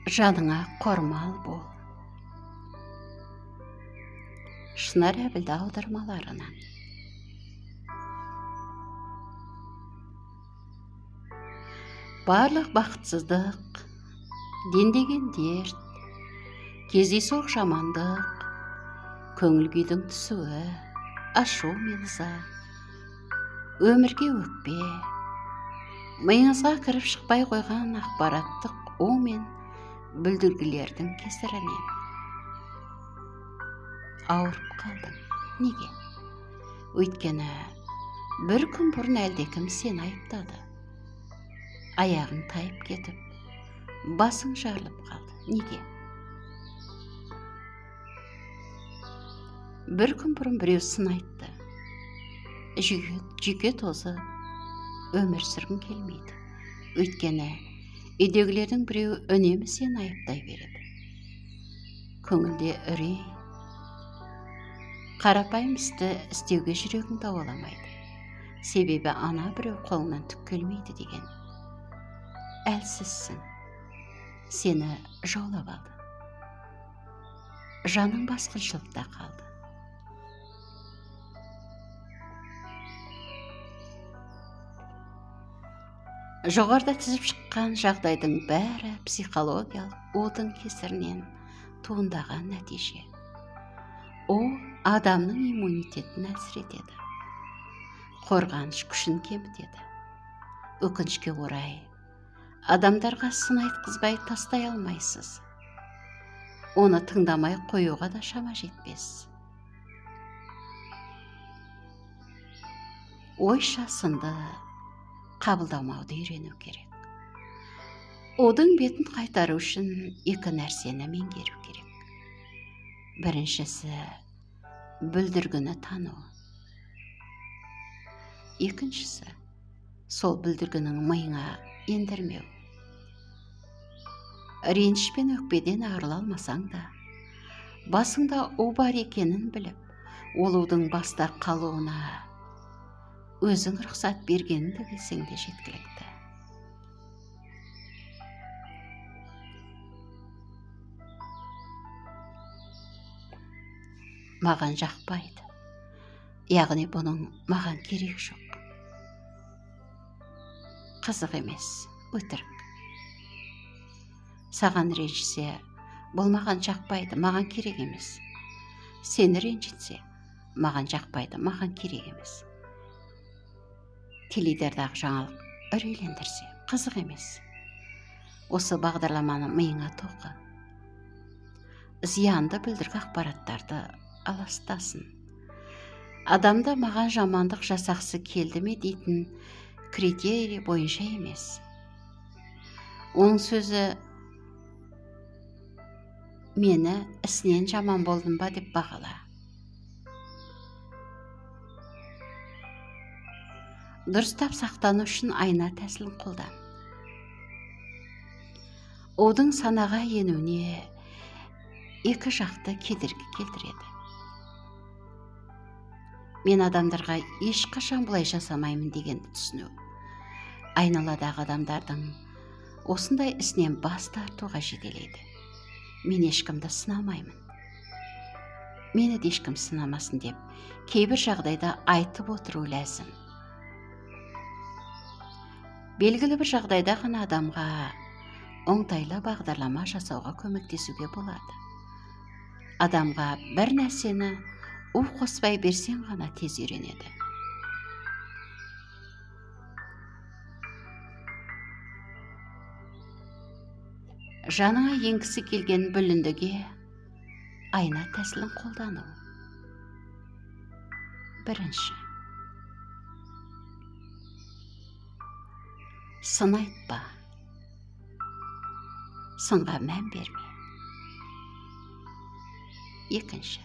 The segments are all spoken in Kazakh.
Жаныңа қормал бол. Шынар Әбілді аудармаларынан. Барлық бақытсыздық, дендеген дерт, кездейсоқ жамандық, көңіл күйдің түсуі, ашу мен ыза, өмірге өкпе, миыңызға кіріп шықпай қойған ақпараттық у мен бүлдіргілердің кесірінен. Ауырып қалдың. Неге? Өйткені бір күн бұрын әлдекім сені айыптады. Аяғың тайып кетіп, басың жарылып қалды. Неге? Бір күн бұрын біреу сын айтты. Жүйке тозып, өмір сүргің келмейді. Өйткені үйдегілердің біреуі үнемі сені айыптай береді. Көңілде үрей, қарапайым істі істеуге жүрегің дауаламайды. Себебі ана біреу қолынан түк келмейді деген. Әлсізсің. Сені жаулап алды. Жаның басқыншылықта қалды. Жоғарыда тізіп шыққан жағдайдың бәрі психологиялық удың кесірінен туындаған нәтиже. О адамның иммунитетін әлсіретеді, қорғаныш күшін кемітеді. Өкінішке орай, адамдарға сын айтқызбай тастай алмайсыз. Оны тыңдамай қоюға да шама жетпес. Ойша сынды қабылдамауды үйрену керек. Удың бетін қайтару үшін екі нәрсені меңгеру керек. Біріншісі бүлдіргіні тану. Екіншісі сол бүлдіргінің миыңа ендірмеу. Реніш пен өкпеден арыла алмасаң да, басыңда у бар екенін біліп, ол удың баста қалуына өзің рұқсат бергеніңді білсең де жеткілікті. Маған жақпайды. Яғни бұның маған керек жоқ. Қызық емес, өтірік. Саған ренжісе, бұл маған жақпайды, маған керек емес. Сені ренжітсе, маған жақпайды, маған керек емес. Теледидардағы жаңалық үрейлендірсе, қызық емес. Осы бағдарламаны миыңа тоқы. Зиянды бүлдіргі ақпараттарды аластасын. Адамда маған жамандық жасақсы келді ме дейтін критерий бойынша емес. Оның сөзі мені ісінен жаман болдым ба деп бағала. Дұрыстап сақтану үшін айна тәсілін қолдан. Удың санаға енуіне екі жақты кедергі келтіреді. Мен адамдарға ешқашан бұлай жасамаймын дегенді түсіну. Айналадағы адамдардың осындай ісінен бас тартуға жетелейді. Мен ешкімді сынамаймын. Мені де ешкім сынамасын деп кейбір жағдайда айтып отыру ләзім. Белгілі бір жағдайда ғана адамға оңтайлы бағдарлама жасауға көмектесуге болады. Адамға бір нәрсені у қоспай берсең ғана тез үйренеді. Жаныңа енгісі келген бүліндіге айна тәсілін қолдану. Бірінші. Сын айтпа. Сынға мән берме. Екінші.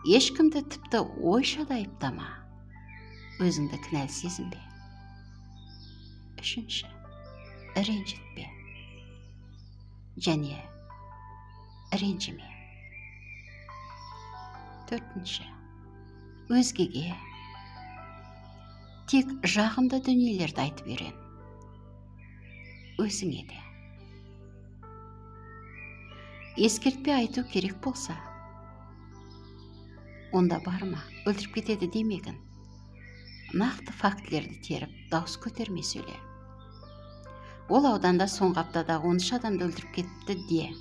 Ешкімді тіпті ойша да айыптама. Өзіңді кінәлі сезінбе. Үшінші. Ренжітпе. Және ренжіме. Төртінші. Өзгеге тек жағымды дүниелерді айтып үйрен. Өзіңе де. Ескертпе айту керек болса, онда барма, өлтіріп кетеді демегін. Нақты фактілерді теріп, дауыс көтерме сөйле. Ол ауданда соңғы аптада 13 адамды өлтіріп кетті де.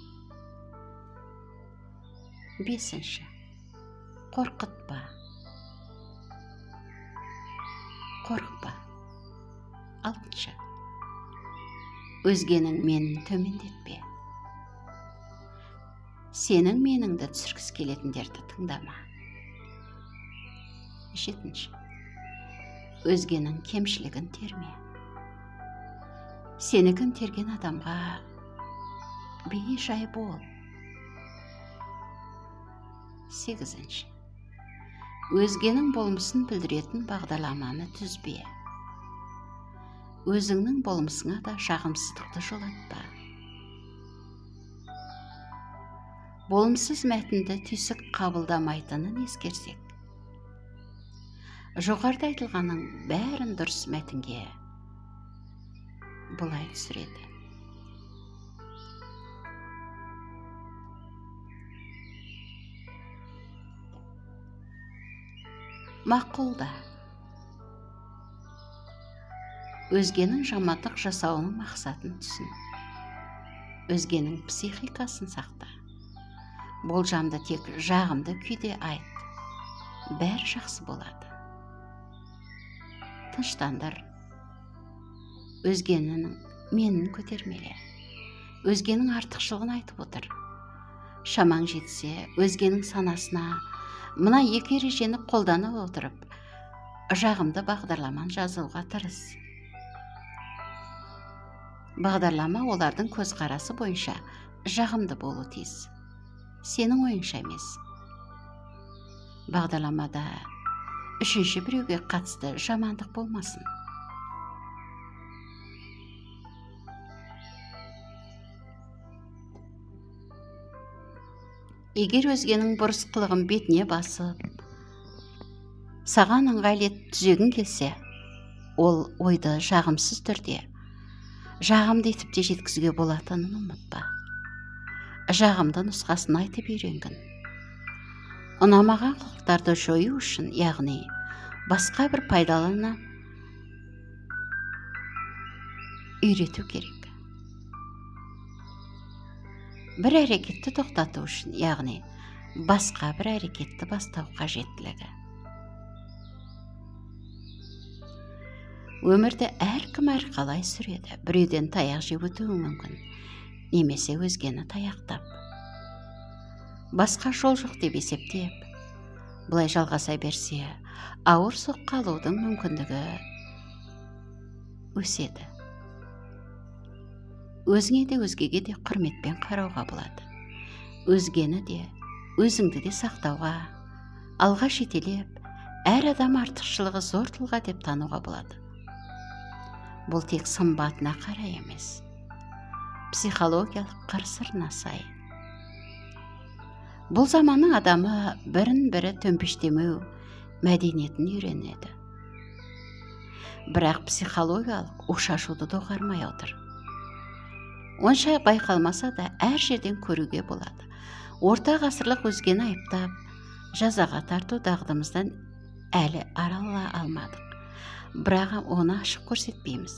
5. Қорқытпа. Қорықпа. 6. Өзгенің менін төмендетпе. Сенің меніңді түсіргісі келетіндерді тыңдама. 7. Өзгенің кемшілігін терме. Сенікін терген адамға бей-жай бол. 8. Өзгенің болмысын білдіретін бағдарламаны түзбе. Өзіңнің болмысыңа да жағымсыздықты жолатпа. Болымсыз мәтінді түйсік қабылдамайтынын ескерсек, жоғарыда айтылғанның бәрін дұрыс мәтінге бұлай түсіреді. Мақұлда. Өзгенің жамандық жасауының мақсатын түсін. Өзгенің психикасын сақта. Болжамды тек жағымды күйде айт. Бәрі жақсы болады. Тыныштандыр. Өзгенің менін көтермеле. Өзгенің артықшылығын айтып отыр. Шамаң жетсе, өзгенің санасына мына екі ережені қолдана отырып, жағымды бағдарламаны жазуға тырыс. Бағдарлама олардың көзқарасы бойынша жағымды болу тиіс. Сенің ойыңша емес. Бағдарламада үшінші біреуге қатысты жамандық болмасын. Егер өзгенің бұрыс қылығын бетіне басып, саған ыңғайлы етіп түзегің келсе, ол ойды жағымсыз түрде, жағымды етіп те жеткізуге болатынын ұмытпа. Жағымды нұсқасын айтып үйренгін. Ұнамаған қылықтарды жою үшін, яғни басқа бір пайдалыны үйрету керек. Бір әрекетті тоқтату үшін, яғни басқа бір әрекетті бастау қажеттілігі. Өмірді әркім әрқалай сүреді. Біреуден таяқ жеп өтуі мүмкін, немесе өзгені таяқтап. Басқа жол жоқ деп есептеп, бұлай жалғаса берсе, ауыр соққы алудың мүмкіндігі өседі. Өзіңе де өзгеге де құрметпен қарауға болады. Өзгені де, өзіңді де сақтауға, алға жетелеп, әр адам артықшылығы зор тұлға деп тануға болады. Бұл тек сымбатына қарай емес, психологиялық қыр-сырына сай. Бұл заманның адамы бірін-бірі төмпештемеу мәдениетін үйренеді. Бірақ психологиялық ушашуды доғармай отыр. Онша байқалмаса да әр жерден көруге болады. Орта ғасырлық өзгені айыптап, жазаға тарту дағдымыздан әлі арыла алмадық. Бірақ оны ашық көрсетпейміз.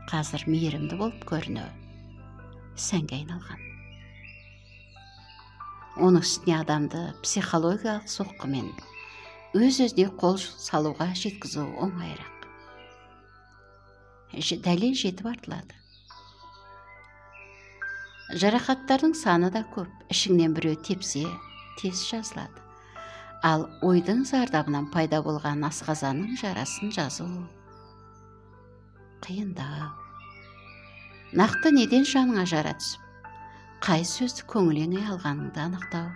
Қазір мейірімді болып көріну сәнге айналған. Оның үстіне адамды психологиялық соққымен өз-өзіне қол салуға жеткізу оңайырақ. Дәлел жетіп артылады. Жарақаттардың саны да көп. Ішіңнен біреу тепсе, тез жазылады. Ал ойдың зардабынан пайда болған асқазанның жарасын жазу қиындау. Нақты неден жаныңа жара түсіп, қай сөзді көңіліңе алғаныңды анықтау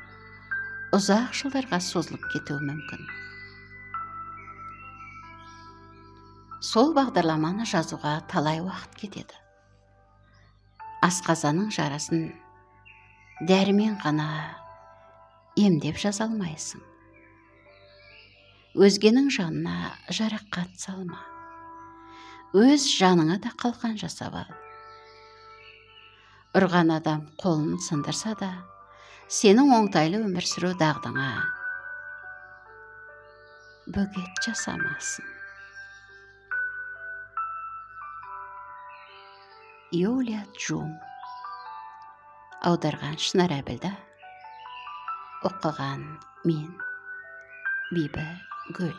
ұзақ жылдарға созылып кетуі мүмкін. Сол бағдарламаны жазуға талай уақыт кетеді. Асқазанның жарасын дәрімен ғана емдеп жаза алмайсың. Өзгенің жанына жарақат салма. Өз жаныңа да қалқан жасап ал. Ұрған адам қолын сындырса да, сенің оңтайлы өмір сүру дағдыңа бөгет жасамасын. Юлия Джум. Аударған Шынар Әбілда. Оқыған мен, Бибі Гүл.